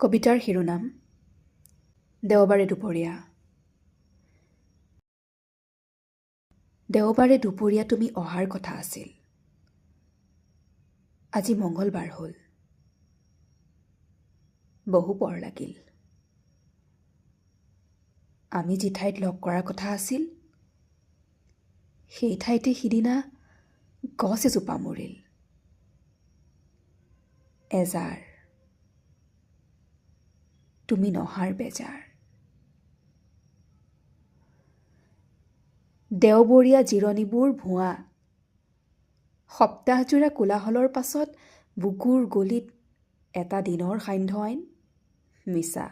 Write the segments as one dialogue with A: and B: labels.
A: কবিতাৰ শিৰোনাম দেওবাৰে দুপৰীয়া। দেওবাৰে দুপৰীয়া তুমি অহাৰ কথা আছিল। আজি মঙ্গলবাৰ হ'ল, বহু পৰ লাগিল। আমি যি ঠাইত লগ কৰাৰ কথা আছিল, সেই ঠাইতে সিদিনা গছ এজোপা মৰিল। এজাৰ, তুমি নহাৰ বেজাৰ। দেওবৰীয়া জিৰণিবোৰ ভুৱা। সপ্তাহজোৰা কোলাহলৰ পাছত বুকুৰ গলিত এটা দিনৰ সান্ধ্য আইন মিছা।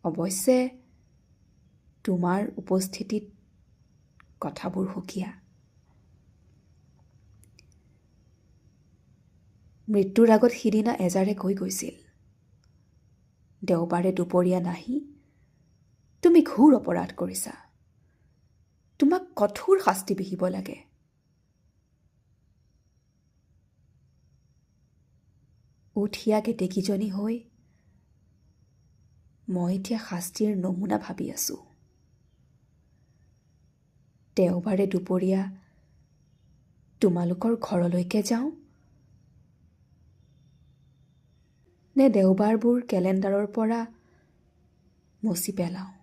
A: অৱশ্যে তোমাৰ উপস্থিতিত কথাবোৰ সুকীয়া। মৃত্যুৰ আগত সিদিনা এজাৰে কৈ গৈছিল, দেওবাৰে দুপৰীয়া নাহি তুমি ঘোৰ অপৰাধ কৰিছা, তোমাক কঠোৰ শাস্তি বিহিব লাগে। উঠিয়া কেতেকীজনী হৈ মই এতিয়া শাস্তিৰ নমুনা ভাবি আছোঁ। দেওবাৰে দুপৰীয়া তোমালোকৰ ঘৰলৈকে যাওঁ নে দেওবাৰবোৰ কেলেণ্ডাৰৰ পৰা মচি পেলাওঁ?